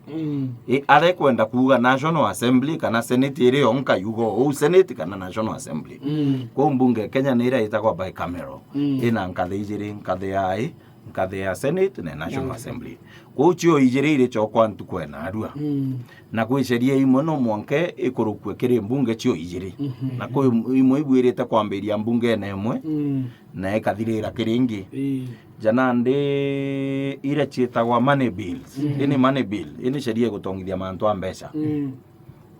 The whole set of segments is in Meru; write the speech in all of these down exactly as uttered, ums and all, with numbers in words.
Mm. I, aria ikwenda kuuga National Assembly kana Senate iri yonka yuga uu, Senate kana National Assembly. Mm. Kwou mbunge ya Kenya ni iria itagwa bicameral. Mm. Ina nkathi ijiri, nkathi ya i, nkathi ya Senate na National Assembly. Kwou cio ijiri iri ciokwa ntuku ya narua. Mm. Na kwi sheria imwe no mwanka ikurukue kiri mbunge cio ijiri. Mhm. Na kwi imwe ibwirite kwambiria mbungene imwe, mm, na ikathirira kiri ingi. Ii. Ja nandi iria ciitagwa money bills. Mhm. Ini money bill, ini sheria igutongithia mantu a mbeca. Mm.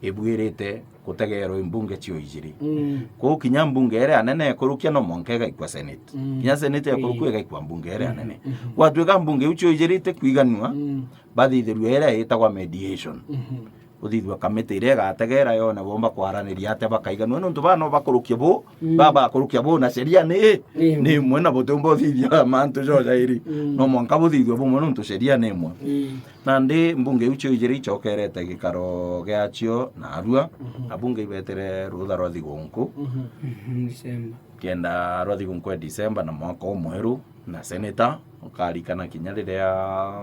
Ibwirite kutegerwa i mbunge cio ijiri. Mm. Kwou kinya mbunge iria nene ikurukia no mwanka igaikua Senate. Mm. Kinya Senate ikurukua igaikua mbunge iria nene. Mhm. Gwatuika mbunge iu cio ijiri itikwiganua, mm, bathithirua iria itagwa mediation. Mhm. Uthithua kamiti iria igategera yone bomba kwaraniria atia bakaiganua, nontu baa no bakurukia bu, mm, baa bakurukia bu na sheria ni, ni imwe. Ni imwe na butiumba uthithia mantu jojairi. Mm. No mwanka buthithua bumwe nontu sheria ni imwe. Mm. Nandi mbunge iu cio ijiri icokerete gikaro giacio narua, mhm, abunge ibetere rutha rwa thigunku. Mhm. Mhm, December. Kenda rwa thigunku ya December na mwaka umweru, na senator ukarikana kinya riria,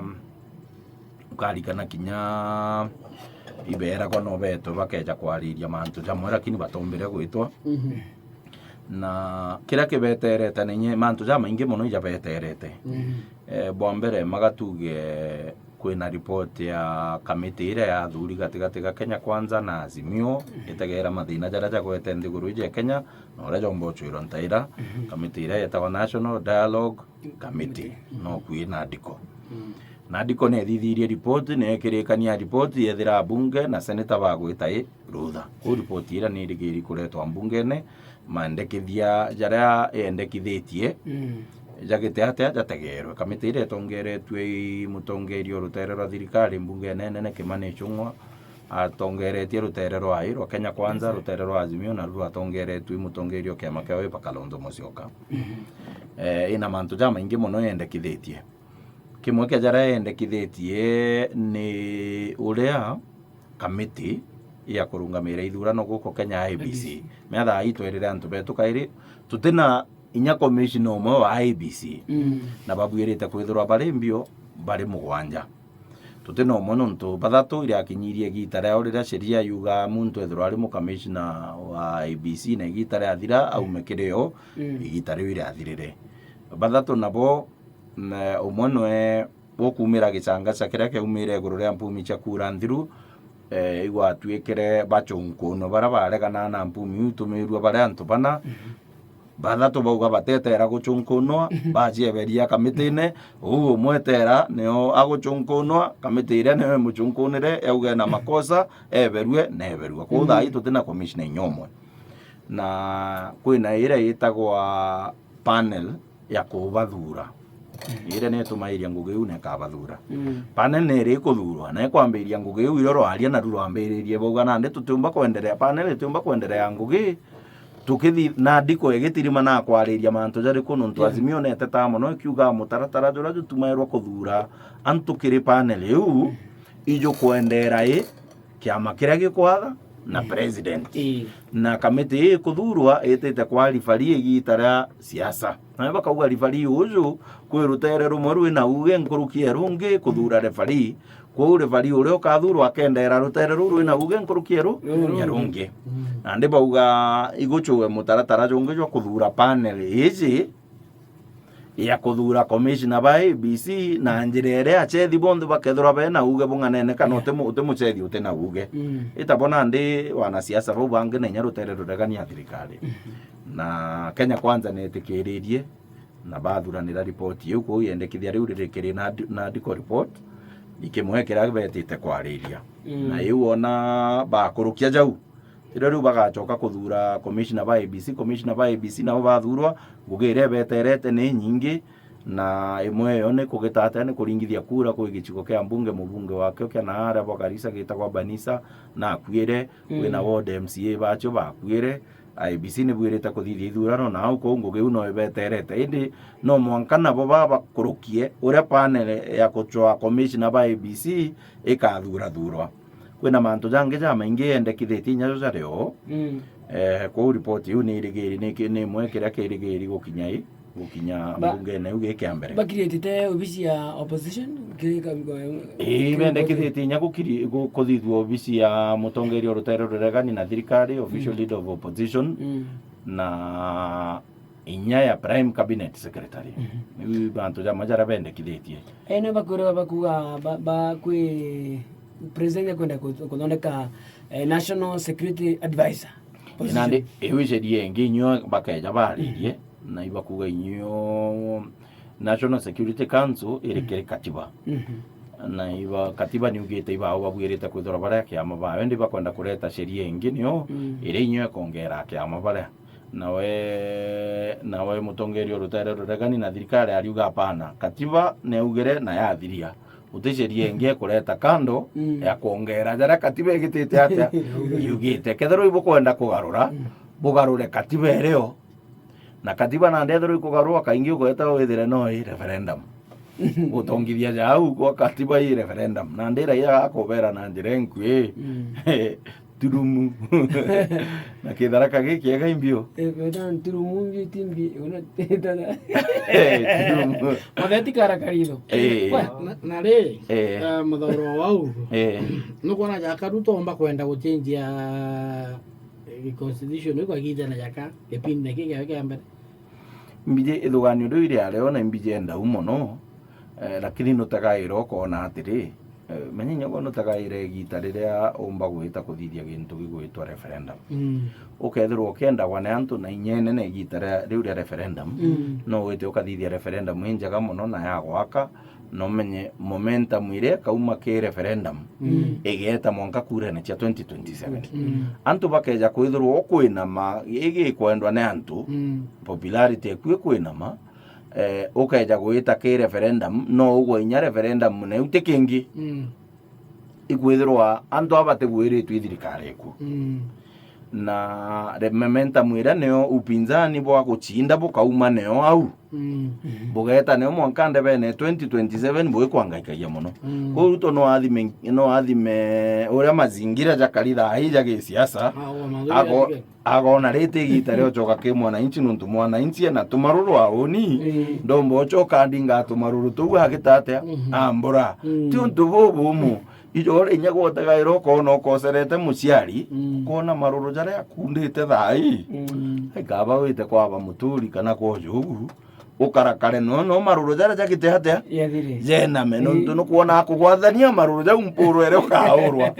ukarikana kinya iberagwa no betwe bakeja kwariria mantu jamwe, lakini batombire gwitwa. Mhm. Na kiria kibeterete ni nye, mantu jamaingi mono ijabeterete. Mhm. Eh, bwa mbere magatuge kwina report ya kamiti iria ya athuri gatigati ga Kenya Kwanza na Azimio, mhm, itegera mathina jaria jagwete nthiguru iji ya Kenya, na uria jomba ucwirwa ntaira, mhm, kamiti iria yetagwa National Dialogue Committee, no kwi NADCO. Mm. NADCO nethithirie report, nekirikania report, yethira abunge na senator bagwita i rutha. Kwou report iria nirigiri kuretwa mbungene, mandikithia jaria yendekithitie, mm, jagite atia jategerwe. Kamiti iria itongeretue i mutongeria o rutere rwa thirikari mbungene nene Kimani Ichung'wa, atongeretie rutere rwa i rwa Kenya Kwanza, rutere rwa Azimio, na ruru atongeretue i mutongeria o kiama kia Wiper Kalonzo Musyoka. Mhm. Eh, ina mantu jamaingi mono yendekithitie. Kimwe kia jaria yendekithitie ni uria kamiti ya kurungamira ithurano guku Kenya, I E B C. I E B C. Mea thaa ii twerire antu betu kairi, tutina inya commissioner umwe wa I E B C. Mm. Na babwirite kwithirwa bari mbio bari mugwanja. Tutina umwe nontu bathatu irakinyirie igita riao riria sheria yuga muntu ethirwa ari mukamishina wa I E B C na igita riathira aume kiri o, mm, igita riu irathirire. Bathatu nabo, na umwe nwe ukumira gichangacha kiria kiaumire iguru ria mpumi cia kura nthiru, eh, igwatuikire bachunkunwe baria baregana na mpumi iu itumirue bari antu bana. Mhm. Bathatu bauga batetera guchunkunwa, mhm, bacieberia kamitine, uu umwe etera nio aguchunkunwa, kamiti iria nio imuchunkunire, yauga ena makosa, eberue, neberua. Kwou thaa ii, mhm, tutina commissioner inya umwe. Na kwina iria itagwa panel ya kubathura. Mhm. Iria nitumairia ngugi iu na ikabathura. Mm. Panel ni iri ikuthurwa, na ikwambiria ngugi iu iria rwaria naru rwambiririe bauga nandi tutiumba kwenderea, panel itiumba kwenderea ngugi, tukithi, NADCO igitirima na kwariria mantu jariku, nontu, yeah, Azimio netetaa mono ikiuga mutaratara juria jutumairwa kuthura antu kiri panel iu, mm, ijukwendera i kiama kiria gikwatha na, mm, president. Ii. Na kamiti ii ikuthurwa itite kwa referee igita ria siasa. Na bakauga referee uju kwi rutere rumwe rwina uge nkuruki ya rungi kuthura referee. Kwou referee uria ukathurwa akendera rutere ruu rwina uge nkuruki ya ru-, ya rungi. Mm. Nandi bauga igucue mutaratara jungi jwa kuthura panel iji ya kuthura commissioner ba I E B C na njira iria achethi bonthe bakethirwa bena uge bung'anene kana uti mu-, uti muchethi uti na uge. Mm. Itabo nandi wanasiasa bau bangi na inya rutere ruregania thirikari. Mm. Na Kenya Kwanza netikiririe na bathuranira ripoti iu, kwou yendekithia riu riri kiri NAD-, NADCO report, ikimwe kiria betite kwariria. Mm. Na iu wona bakurukia jau, riria riu bagacoka kuthura commissioner ba I E B C, commissioner ba I E B C nabo bathurwa, ngugi iria ibeterete ni nyingi, na imwe iyo ni kugita atia, ni kuringithia kura kwi gicigo kia mbunge, mubunge wakio kia naaria bwa Garissa gitagwa Banisa, nakuire, mm, kwina ward M C A bacio bakuire, I E B C nibwirite kuthithia ithurano, na au kuu ngugi iu no ibeterete. Indi no mwanka nabo babakurukie uria panel ya kucwaa commissioner ba I E B C ikathurathurwa. Kwina mantu jangi jamaingi yendekithitie inya jo jario. Mm. Eh, kwou ripoti iu ni irigiri, ni ki-, ni imwe kiria kirigiri gukinya i, gukinya Ba-, mbungene iu giki a mbere. Bakirietite obisi ya opposition, kiri ka-, ii, kiri bendekithitie inya gukiri-, gu-, kuthithua obisi ya mutongeria o rutere ruregani na thirikari, official leader of opposition, Mm. na inya ya prime cabinet secretary. Mhm. Iu bantu jamwe jaria bendekithitie. Ene bakwirwa bakuga ba, ba kwi president akwenda ku-, kuthondeka, eh, national security advisor. Nandi iu iceria ingi inyuo bakeja baririe, na ibakuga inyuo National Security Council iri kiri katiba. Mhm. Na iba, katiba niugite ibao babwirite kwithirwa baria kiama bayo, indi bakwenda kureta sheria ingi nio Mm. iria inyuo ikongera kiama baria. Nawe, nawe mutongeria o rutere ruregani na thirikari ariuga, "Hapana, katiba neugire na yathiria. Guti sheria ingi ikureta kando Mm. ya kwongera jaria katiba igitite atia yugite." Kethirwa ibukwenda kugarura, Mm. bugarure katiba irio. Na katiba nandi ethirwa ikugarurwa, kaingi ugweta withire no i referendum. Gutongithia ja au kwa katiba i referendum. Nandi Raila agakubera na njira inkui, Mm. turumu. Na kitharaka gikiega imbiu. Eh, weta nturumu mbi timbi, una tena. Eh, turumu. Matheti kara karitho. Eh. Wa, Na, na ri, Eh. eh, muthauro wau. Eh. Nukwona jaka ruto omba kwenda guchenjia, eh, constitution iko githana jaka, kipindi na kiga kia mbere. Mbiji ithuganio riu iri ario na imbiji endau mono, eh, lakini nutagaira ukoona atiri, eh, menya inya gwe nutagaire igita riria umba gwita kuthithia gintu gigwitwa referendum. Mm. Ukethirwa ukiendagwa ni antu na inya inene igita ria, riu ria referendum, Mm. no wite ukathithia referendum injega mono na ya gwaka, na umenye momentum iria ikauma ki referendum Mm. igeeta mwanka kurene cia twenty twenty-seven. Mm. Antu bakeja kwithirwa ukwinama igikwendwa ni antu, Mm. popularity eku ikwinama, eh, ukeja gwita ki referendum, no ugwe inya referendum na iu ti kingi. Mm. Ikwithirwa antu aba batigwiritwe i thirikari eku. Mm. Na re-, momentum iria nio upinzani bwa gucinda bukauma nio au. Mm. Bugeeta nio mwanka ndebene twenty twenty-seven bugikwangaikagia mono. Mm. Kwou Ruto no athime, no athime uria mazingira jakari thaa ii ja gisiasa. Ah, wa mazingira Ako-, jake. Akoona riti igita ria ucoka ki mwananchi, nontu mwananchi ena tumaruru auni, Mm. ndomba ucoka ndinga tumaruru tuu agita atia? Mhm. Ambura. Mm. Ti untu bubumu. Ijo uria inya gwotegaira ukoona ukocerete muciari, Mm. ukoona maruru jaria akundite thaa ii. Mm. Aikaba wite kwaba muturi kana kwa ujugu, ukarakare no, no maruru jaria jagite atia? Yathire. Jename, Ii. nontu nukwona akugwathania maruru jau mpuru ere ukaurwa.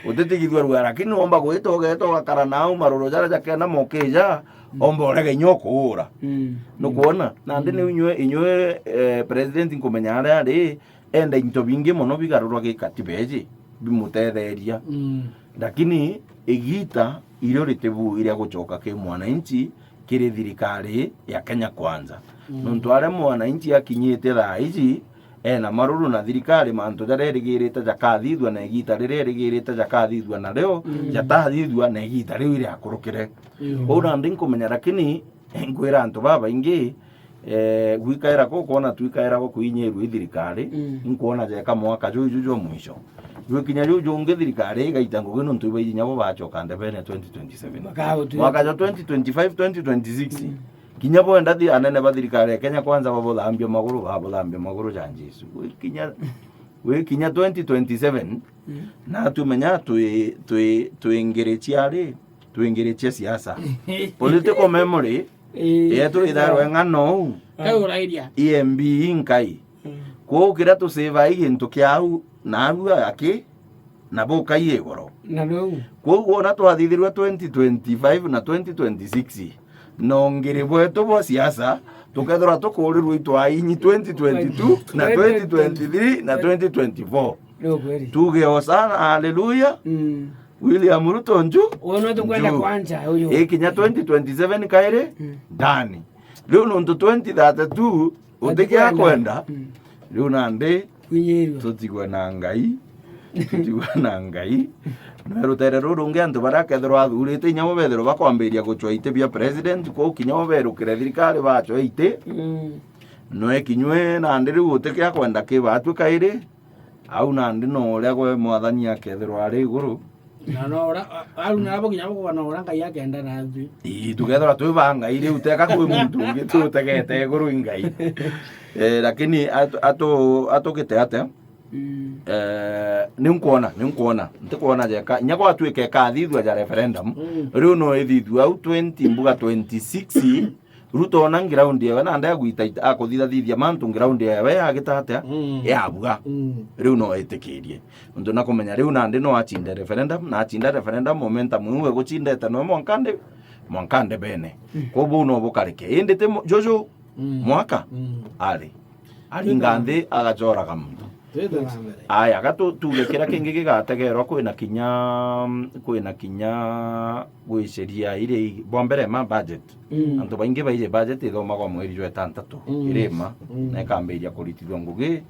Utitigithua rua, lakini womba gwita ugeeta ugakara nau maruru jaria jakena mokija, Mm. omba urega inya ukuura. Mm. Nukwona? Nandi Mm. niu inywe, inywe, eh, president nkumenya aria ari, enda into bingi mono bigarurwa gi katiba iji, bimutetheria. Mm. Lakini igita irio ritibu iria gucoka ki mwananchi kiri thirikari ya Kenya Kwanza. Mm. Nontu aria mwananchi akinyite thaa iji, ena maruru na thirikari, mantu jaria erigirite jakathithua na igita riria erigirite jakathithua nario, Mm. jatathithua na igita riu iriakurukire. Iyo. Kwou nandi nkumenya, lakini nkwira antu babaingi, eh, gwikaira kuu kwona twikaira gwa kuinyirua i thirikari, Mm. nkwona jeka mwaka juu juu jwa mwisho. Jwikinya juu jungi thirikari igaita ngugi nontu ibaiji nyabo bacoka ndebene twenty twenty-seven. Bakagutwika. Mwaka jwa twenty twenty-five, twenty twenty-six. Mm. Kinya bwenda thi anene ba thirikari ya Kenya Kwanza babuthambia maguru, babuthambia maguru ja Jesu. Gwikinya, gwikinya twenty twenty-seven, Mm. na tumenya twi, twi, twingirichia ri, twingirichia siasa. Political memory, Ii, yetu itharwe ng'ano u. Kai urairia. E M B inkai. Mm. Kwou kiria tusivai gintu kia au, na arua aki, na bukai igoro. Na riu. Kwou wona twathithirua twenty twenty-five na twenty twenty-six, na ungiri bwetu bwa siasa, tukethirwa tukurirua itwainyi twenty twenty-two na twenty twenty-three na twenty twenty-four. Ni ukweli. Tuge osana, haleluya. Mm. William Ruto nju. Uyu nwe tukwenda nju. Kwanja uyu. Ikinya twenty twenty-seven kairi, Mm. ndani. Riu nontu twenty thirty-two utikia Atikwenda. Kwenda, Mm. riu nandi Kwinyirua. Tutigwe na Ngai, tutigwe na Ngai. Nwe rutere ruru rungi antu baria akethirwa athurite inya bo bethirwa bakwambiria gucwa iti bia president, kwou kinya bo berukire thirikari bacwa iti. Mm. Nwe kinywe nandi riu utikia kwenda ki batwi kairi, au nandi no uria gwe mwathani akethirwa ari iguru. Na no ura, a-, aru na abo kinya bukuba no ura Ngai akenda natwi. Ii, tukethirwa twi ba Ngai riu, teka kwi muntu ungi tutegete iguru i Ngai. Eh, lakini atu-, atu-, atugite atia? Mm. Eh, ni nkwona, ni nkwona. Ntikwona jeka. Inya gwatuika ikathithua ja referendum. Mm. Riu no ithithua au twenty mbuga twenty-six. Ruto ona ground yewe nandi agwita it-, akuthithathithia mantu ground yewe yagita atia? Mm. Yabuga. Mm. Riu no itikirie. Nontu na kumenya riu nandi no achinde referendum, na achinda referendum, momentum iu eguchindete no mwanka ndi, mwanka ndebene. Mm. Kwou buu no bukarike. Indi ti mu-, juju Mm. mwaka Mm. ari. Aringa nthi agacoraga muntu. Twite na mbere. Aya, ga tu-, tuge kiria kingi gigategerwa, kwina kinya, kwina kinya gwiciria iri bwa mbere ma budget. Mm. Antu baingi baiji budget ithomagwa mweri jwa itantatu, Mm. irima, Mm. na ikambiria kuritithua ngugi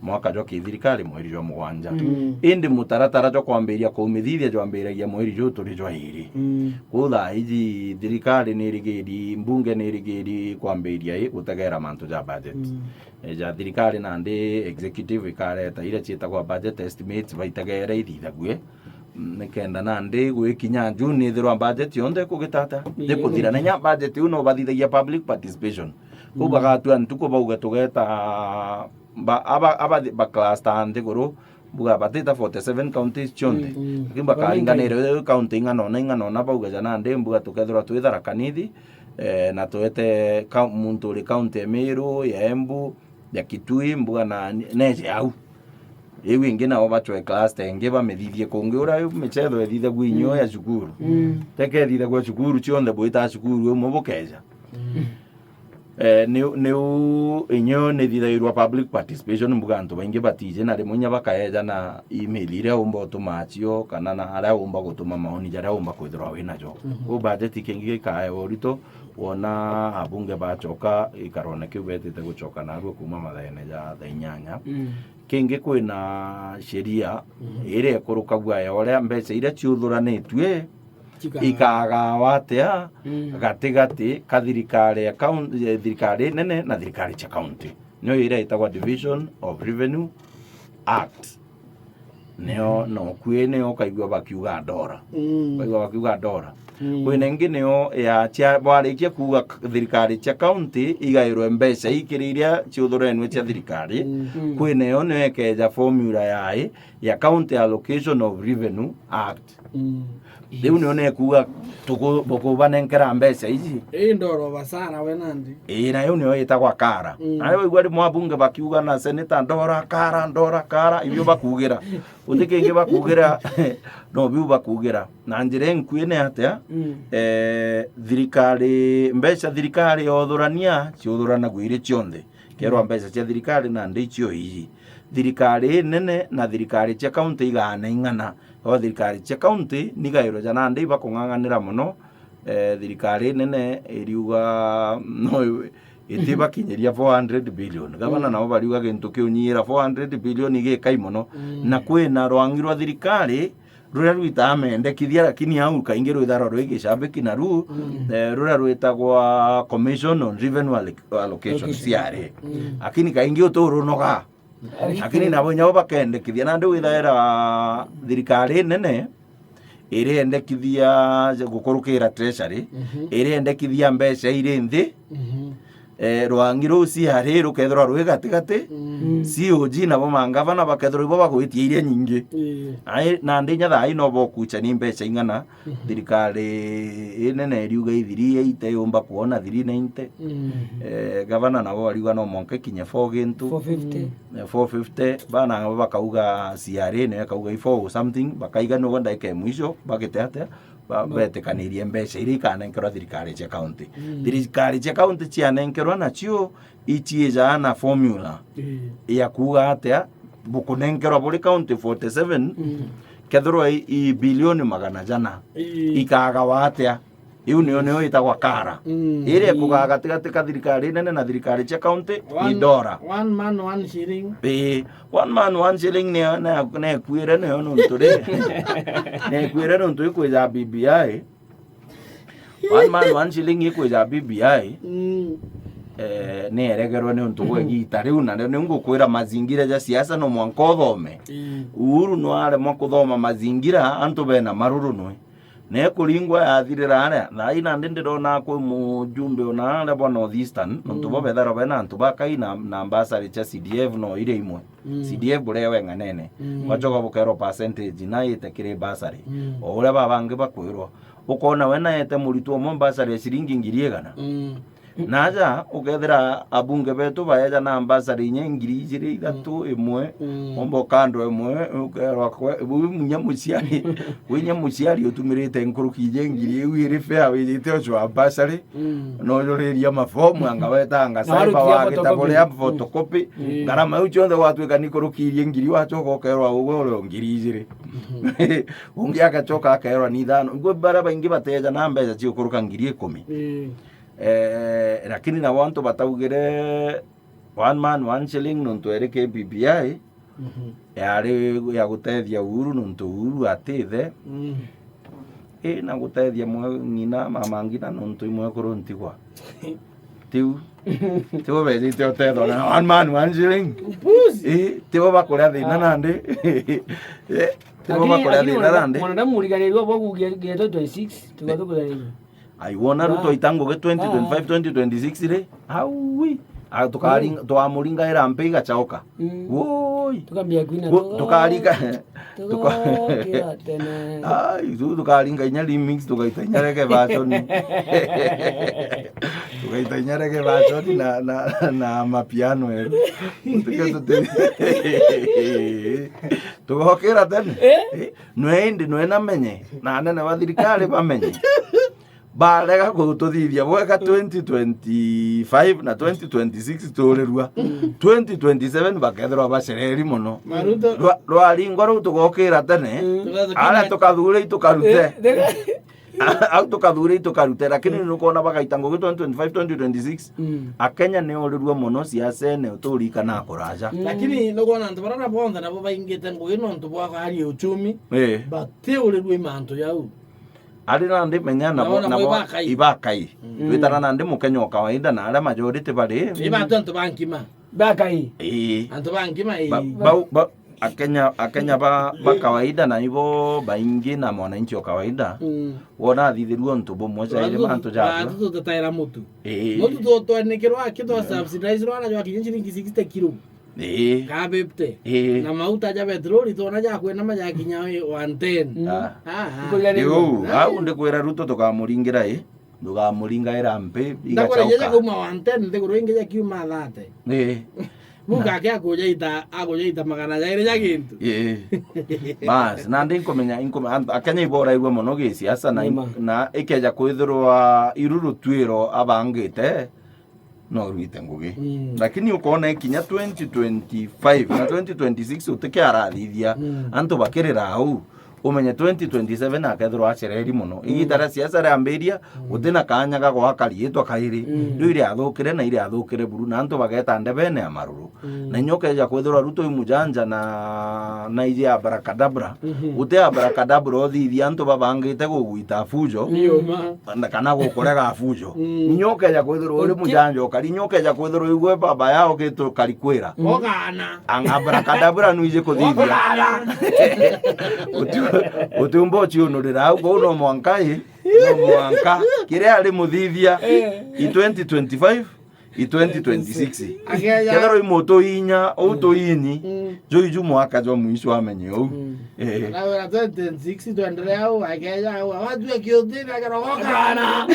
mwaka jwa kithirikari mweri jwa mugwanja. Mm. Indi mutaratara jwa kwambiria kumithithia jwambiragia mweri juu turi jwa iri. Mm. Kwou thaa iji thirikari ni irigiri, mbunge ni irigiri kwambiria i gutegera mantu ja budget. Mm. E, ja thirikari nandi executive ikareta iria ciitagwa budget estimates baitegere ithithague. Mm, nikenda nandi gwikinya June ithirwa budget yonthe ikugita atia? Ii, ikuthira. Na inya budget iu no bathithagia public participation. Kwou Mm. bagatua ntuku bauga tugeta ba, aba, aba, ba cluster nthiguru, mbuga batita forty seven counties cionthe. Mm, mm. Lakini bakaringanira county ing'ana ona, ing'ana ona, bauga ja nandi mbuga tukethirwa twi Tharaka Nithi, eh, na twete ka-, muntu uri county ya Meru, ya Embu, ya Kitui, mbuga na ni-, neje au. Riu ingi nao bacwe cluster ingi bamithithie kungi, uria michetho ithithagua inyo Mm. ya cukuru. Mm. Teke ithithagua cukuru cionthe, bwita cukuru imwe bukeja. Mm. Eh, niu, niu inyo nithithairwa public participation, mbuga antu baingi batiji, na rimwe inya bakaeja na email iria umba utuma acio, kana na aria umba gutuma maoni jaria umba kwithirwa winajo. Mhm. Kwou budget kingi gikaewa urito, wona abunge bachoka ikarone kiu betite guchoka narua kuma mathaene ja thaa inyanya. Mm. Kingi kwina sheria Mhm. iria ikurukagua ya uria mbeca iria ciuthuranitue Chika- ikagawa atia Mm. gatigati ka thirikari ya coun-, eh, thirikari nene na thirikari cia county. Niyo iria itagwa Division of Revenue Act. Nio, Mhm. no kwi nio ukaigua bakiuga ndora. Mm. Ukaigua bakiuga ndora. Mm. Kwina ingi nio ya cia, bwarikia kuuga k-, thirikari cia county igairwe mbeca ikiri iria ciuthurenwe cia thirikari. Mm. Mm. Kwina iyo nio ikeja formula yae ya County Allocation of Revenue Act. Mm. Riu nio nekuuga tuku-, bukubanenkera mbeca iji. Ii ndoro basara we nandi. Ii, na iu nio itagwa kara. Mm. Na riu waigua rimwe abunge bakiuga na seneta, "Ndora kara, ndora kara," ibio bakuugira. Guti kingi bakuugira, no biu bakuugira. Na njira inkui ni atia? Mm. Eh, thirikari, mbeca thirikari yothurania, ciuthuranagua iri cionthe. Kerwa Mm. mbeca cia thirikari nandi icio iji. Thirikari inene na thirikari cia county igaana ing'ana. O thirikari cia county nigairwe ja nandi ibakung'ang'anira mono. Eh, thirikari inene iriuga no i-, itibakinyiria four hundred billion. Gavana Mm. nabo bariuga gintu kiunyira four hundred billion igikai mono. Mm. Na kwina rwangi rwa thirikari ruria rwitaga mendekithia, lakini au kaingi rwitharwa rwi gicambiki naru, Mm. eh, ruria rwitagwa Commission on Revenue Alloc-, Allocation, Allocation. C R A. Mm. Lakini kaingi uturunoga. Lakini nabo inya bo bakendekithia, nandi withaira thirikari nene iriendekithia gukurukira treasury, Mhm. iriendekithia mbeca iri nthi, Mhm. eh, rwangi ruu C R A rukethirwa rwi gatigati, Mm. C O G nabo mangavana bakethirwa ibo bagwitia iria nyingi. Ii. Ai, nandi inya thaa ii no bokucha ni mbeca ing'ana, Mhm. thirikari inene iriuga i three eighty yumba kuona three ninety. Mm. Eh, gavana nabo bariuga no mwanka ikinye four gintu. Four fifty. Mm. Eh, four fifty, bana abo bakauga C R A niyo ikauga i four or something, bakaiga nigwe ndaika ya mwisho, bagite atia, ba-, Mm. betikanirie mbeca iria ikanenkerwa thirikari cia county. Mm. Thirikari cia county cianenkerwa nacio, ichiijaa na formula Mm. ya kuuga atia, bukunenkerwa buri county forty seven, Mm. kethirwa i, i bilioni magana jana, Mm. ikagawa atia? Iu niyo, niyo itagwa kara. Mm. Iria ikugaa gatigati ka thirikari nene na thirikari cia county ni One, ndora. One man, one shilling. Ii, one man, one shilling ni, ni, nekuire niyo nuntu ri. Nekuire nuntu ikwija B B I. One man, one shilling ikwija B B I. Mm. Eh, ni eregerwe ni untu bwa igiita riu, na ni ngukwira mazingira ja siasa no mwanka uthome. Mm. Uhuru no aremwa kuthoma mazingira, antu bena maruru nwe. Na ikuringwa yathirira aria, thaa ii nandi ndirona kwi mujumbe ona aria bwa North Eastern, nontu bo betharwa bena antu bakai na, na ambassador cia C D F no iria imwe. Mm. C D F buria weng'anene. Mm. Bacoka bukerwa percentage na ite kiri bursary. Mm. O uria babangi bakwirwa. Ukona we naete muritwa umwe bursary ya ciringi ngiri igana. Mm. Na aja, ukethira abunge betu baeja na ambassador inya ngiri ijiri, ithatu, imwe, mm, omba ukandwa imwe, ukerwa kwe, wi munya muciari, wi nya muciari utumirite nkuruki ije ngiri iu iri fare wijite ucwa ambassador, mm, no ujuriria mafomu, anga weta, anga cyber, warukia wagita photocopy. Buria photocopy, mm, mm, ngarama iu cionthe gwatuika ni kurukirie ngiri, wacoka ukerwa ugwe uri o ngiri ijiri. Mhm. Ungi agacoka akerwa ni ithano. Ngwe baria baingi bateja na mbeca cia ukuruka ngiri ikumi. Mm. Eh, lakini nabo antu bataugire one man, one shilling nontu eri K P P I, mhm, yari ya gutethia Uhuru nontu Uhuru atithe. Mm. Ii, na gutethia mwe ng'ina, mama ng'ina nontu imwekuru ntigwa. Tiu. Tibo bejite utethwa na one man, one shilling. Mbuzi. Ii, tibo bakuria thina nandi. Eh, tibo bakuria thina nandi. Mwanadamu muriganirwa bo kugia geto twenty-six, tibo tukuria thina. Ai, wona Ruto aita ngugi twenty twenty-five, twenty twenty-six ri? Aui. A, tukaringa, twamuringaira mpi igachaoka. Mm. Woi. Tukambia kuina tukaringa, tuka-, tugokira tene. Ai, tu tukaringa inya remix, tugaita inya reggae version. Tugaita inya reggae version na, na, na mapiano eru. Tuke tuti-, tugokira tene. Eh? Eh, nwe indi, nwe namenye. Na anene ba thirikari bamenye. Barega gututhithia bwega twenty twenty-five na twenty twenty-six turirua. Mm. Twenty twenty-seven bakethirwa bacereri mono. Maruto. Rwa-, rwaringwa ruu tugokira tene, mm, aria tukathure itukarute. Eh, au tukathure itukarute, lakini, mm, nukona bagaita ngugi twenty twenty-five, twenty twenty-six. Mm. Akenya ni urirua mono siasene uturikana kuraja. Mm. Lakini nukona antu barara bonthe nabo baingite ngugi nontu bwa hali ya uchumi. Eh. Bati urirua mantu jau. Ari nandi menya nabo, nabo ibakai. Ibakai. Mm. Twitana nandi Mukenya o kawaida na aria majority bari. Ibatu antu ba nkima. Bakai. Ii. Antu ba nkima, ii. Ba-, bau, ba-, Akenya, Akenya ba, ba kawaida na ibo baingi na mwananchi o kawaida. Mm. Wona athithirua untu bumwe cairi bantu jabo. Batu tutataira mutu. Ii. Mutu tu-, twanikirwa aki twa subsidize rwana jwa kinya ciringi sixty kilo. Ii. Ka fifty. Ii. Na mauta ja petroli twona ja kwena majakinya one ten. Ah. Ah, ah. Iu, au ndikwira Ruto tukamuringira, ii. Ndukamuringaira mpi, ndakora igacoka. Jeje kauma one ten, nthiguru ingi ja kiuma thirty. Ii. Muka ake akujaita, akujaita magana jairi ja gintu. Ii. Bas, nandi nkumenya, nkume-, antu, Akenya iborairua mono gisiasa na, na ikeja kwithirwa iru rutwiro abangite, no ruite ngugi. Mm. Lakini ukona ikinya twenty twenty-five na twenty twenty-six utikiarathithia, mm, antu bakirira au, umenye twenty twenty-seven akethirwa acereri mono. Mm. Igita ria siasa riambiria, mm, guti na kanya ga gwaka riitwa kairi. Mm. Riu iriathukire na iriathukire buru, na antu bageta ndebene ya maruru. Mm. Na inya ukeja kwithirwa Ruto i mujanja na, na iji abracadabra. Mhm. Uti abracadabra uthithia antu babangite gugwita fujo. Ni uma. Na kana gukurega fujo. Mm. Inya ukeja kwithirwa uri mujanja ukari, inya ukeja kwithirwa igwe baba yao gitu kari kwira. Ogana. Ang-, abracadabra nuiji kuthithia. Ogana. Uti-, utiumba uciunurira au, kou no mwanka i, no mwanka. Kiria ari muthithia, eh, i twenty twenty-five, i twenty twenty-six. Akeja. Kethirwa i mutu inya, uu tuini, mm, juju mwaka jwa mwisho amenye uu. Mm. Eh. Na wira twenty twenty-six twenderea au, akeja au, watu ya kiuti, na kero gokana.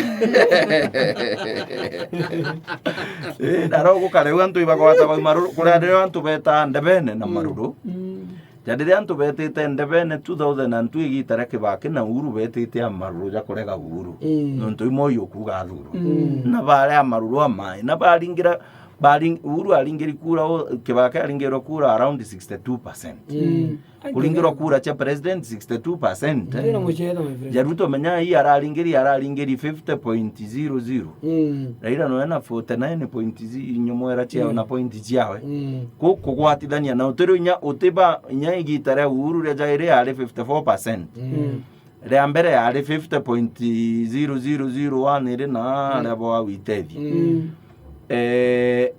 Eh, na ro gukare uu antu ibagwata ba maruru, kuria rio antu beta ndebene na, mm, maruru. Mm. Ja riria antu betite ndebene two thousand and two igita ria Kibaki na Uhuru betite a maruru ja kurega Uhuru. Mm. Nontu i Moi ukuga athurwa. Mm. Na baria a maruru a mai. Na baringira, baring-, Uhuru aringiri kura, o, Kibaki aringirwe kura around sixty-two percent. Mm. Kuringirwa kura cia president sixty-two percent, eh. Kwina muchetho, my friend. Ja Ruto menya ii araringiri, araringiri fifty point zero zero. Mm. Raila no ena forty-nine point zero, inyomwera ciao, mm, na point ciawe. Mm. Ku-, kugwatithania na utiri inya, utiba inya igita ria Uhuru ria jairi yari fifty-four percent. Mm. Ria mbere yari fifty point zero zero zero one iri na, mm, ria bwa witethia. Mm. Eh,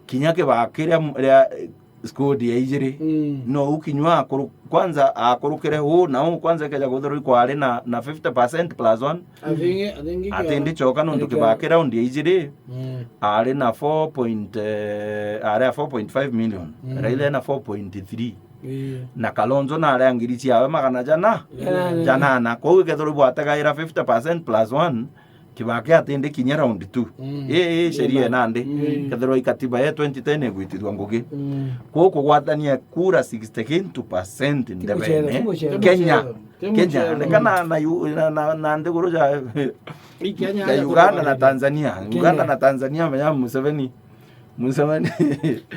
kinya kibaa kiria m-, ria, eh, squad ya ijiri, mm, no u kinyua akuru-, kwanza akurukire u na u, kwanza ikeja kwithirwa ikwari na, na fifty percent plus one. I think, I think ati ndicoka nontu kibaa ki round ya ijiri, mm, ari na four point, eh, ari a four point five million, mm, Raila ena four point three. Ii. Na Kalonzo nari a ngiri ciawe magana jana, janana, janana. Kwou ikethirwa ibwategaira fifty percent plus one, kibaa ki ati ndi kinya round two. Mm. Ii, ii, sheria ina ndi. Mm. Kethirwa ikatiba ya twenty ten igwitithua ngugi. Mm. Kwou kugwatania kura sixty-two percent ndebene. Ti muchetho, ti muchetho. Kenya. Ti muchetho. Kenya. Ti muchetho. Kana na yu-, na, na, na nthiguru ja, i Kenya ja aja Uganda na Tanzania. Kenya. Uganda na Tanzania, menya Museveni. Museveni.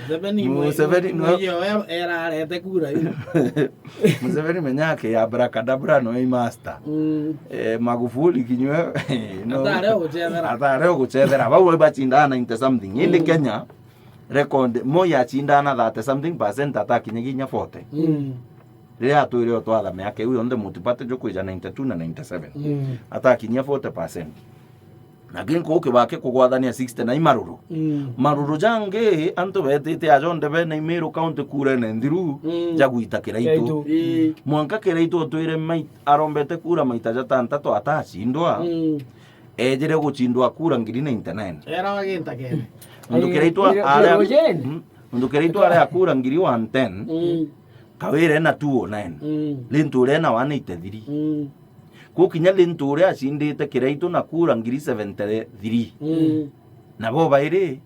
Museveni mwe-, Museveni mwe-, no. Mwenyewe erarete kura hiyo. Museveni menyake ya abracadabra no i master. Mm. Eh, Magufuli kinywe, no. Atare oguchethera. Atare oguchethera. Bau bachindaga ninety something. Indi, mm, Kenya, record, Moi achindaga na thirty something percent atakinyagia inya forty. Mm. Riria atwire otwatha miaka iu yonthe, multiparty jukwija ninety-two na ninety-seven. Mm. Atakinyia forty percent. Na kinkugu kibaki kugwathania sixty na i maruru. Mm. Maruru jangi, antu betite ajonde bene i Meru County kurene nthiru, mm, jagwita Kiraitu. Kiraitu. Ii. Mwanka Kiraitu otwire mai-, arombete kura maita jatantatu atacindwa. Mm. Ejire gucindwa kura ngiri ninety-nine. Era wagita kene. Nontu Kiraitu aria, mm, nontu Kiraitu aria kura ngiri one ten. Mm. Kawira ena two oh nine. Mm. Linturi ena one eighty-three. Mm. Kuu kinya Linturi acindite Kiraitu na kura ngiri seventy-three. Mm. Na bo bairi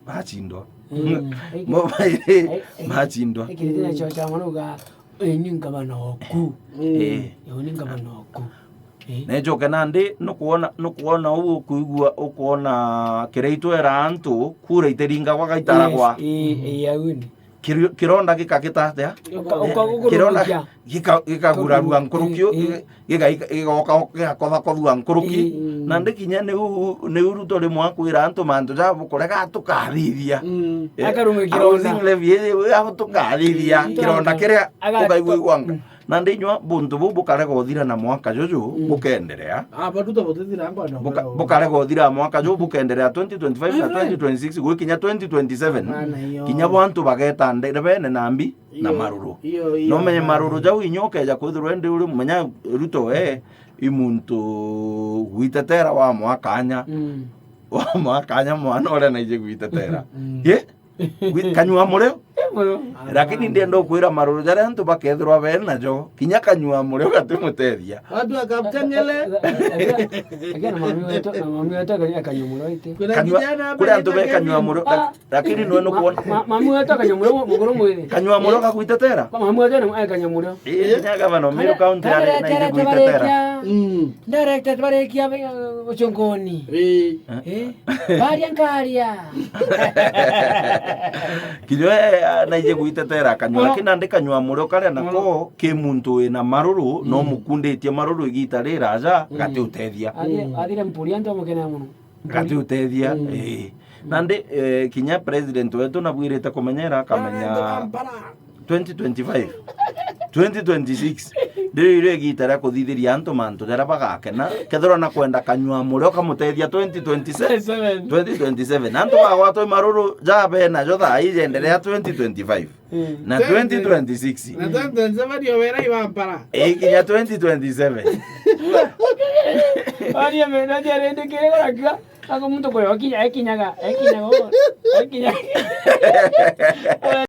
bacindwa. Mm. Bo bairi bacindwa. Ikiriti na chocha mono uga, "Ii ni ngavana oku." Mm. Eh. Ii ni ngavana oku. Eh. Na icoke nandi, nukwona, nukwona uu ukuigua, ukwona Kiraitu era antu, kura itiringagwa gaitaragwa. Yes, ii, ii, au ni. Kiri-, kironda gikagita atia? Uka-, uka-, kironda ukagururukia. Gika-, gikagurarua nkuruki, ii, ii, gika-, gika-, gigoka gigakothakothua nkuruki. Ii. Na ndi kinya niu, niu Ruto rimwe akwira antu mantu ja bukurega tukathithia. Mm. Eh, akarumia kironda. Housing levy ii, ii, abo tukathithia. Mm. Kironda kiria ukaigua igwanga. Mm. Na ndinywa buntu buu bukarega uthira na mwaka juju, mm, bukenderea. Ah, batu ta butithira ngwa na buka-, bukarega uthira mwaka juju, bukenderea twenty twenty-five na twenty twenty-six, gwikinya twenty twenty-seven. Kinya bo antu bageta ndebene na mbi na maruru. Iyo, iyo, no menye maruru jau inya ukeja kwithirwa ndi uri menya Ruto we i muntu gwitetera wa mwaka anya. Mm. Wa mwaka anya mwana uria naije gwitetera. Mm. Ye? Gwi-, kanyua murio. Murio. Lakini ndienda ukwira maruru jaria antu bakethirwa bena jo, kinya kanyua murio gatimutethia. Watu wakamtengele. Lakini na mami wetu, na mami wetu akanyua, akanyua murio ite. Kuna kanyua, kijana hapa kule antu be anaitwa kanyua Kevin. Murio, lak-, lakini nwe nukuona. Ma-, ma-, mami wetu akanyua murio mukuru mwiri. Kanyua murio gagwitetera? Mami wetu na akanyua murio. Ii, kinya gavana Meru County ari na ije gwitetera. Mm. Directed barekia be-, ucongoni. Ii. Eh? Baria nkaria. Kinya we, eh, naije gwitetera kanyua, lakini nandi kanyua murio karia nako ki muntu wina maruru, no mukunditie maruru igita riraja, gati utethia. Athire, athire mpuri antu amukenea muno. Gati utethia, eh. Nandi, eh, kinya president wetu nabwirite kumenyera, akamenya. Twenty twenty-five, twenty twenty-six, riu irio igita ria kuthithiria antu mantu jaria bagakena, kethirwa na kwenda kanyua murio kamutethia twenty twenty-seven. Seven. Twenty twenty-seven. Antu bagwatwa i maruru ja bena jo thaa iji enderea twenty twenty-five. Mm. Na twenty twenty-six. Na twenty twenty-seven yo wera ibampara. Ikinya twenty twenty-seven. Aria mena jarende kire garakia. Ako muntu kwe okinya, ekinyaga, ekinyaga, ekinyaga.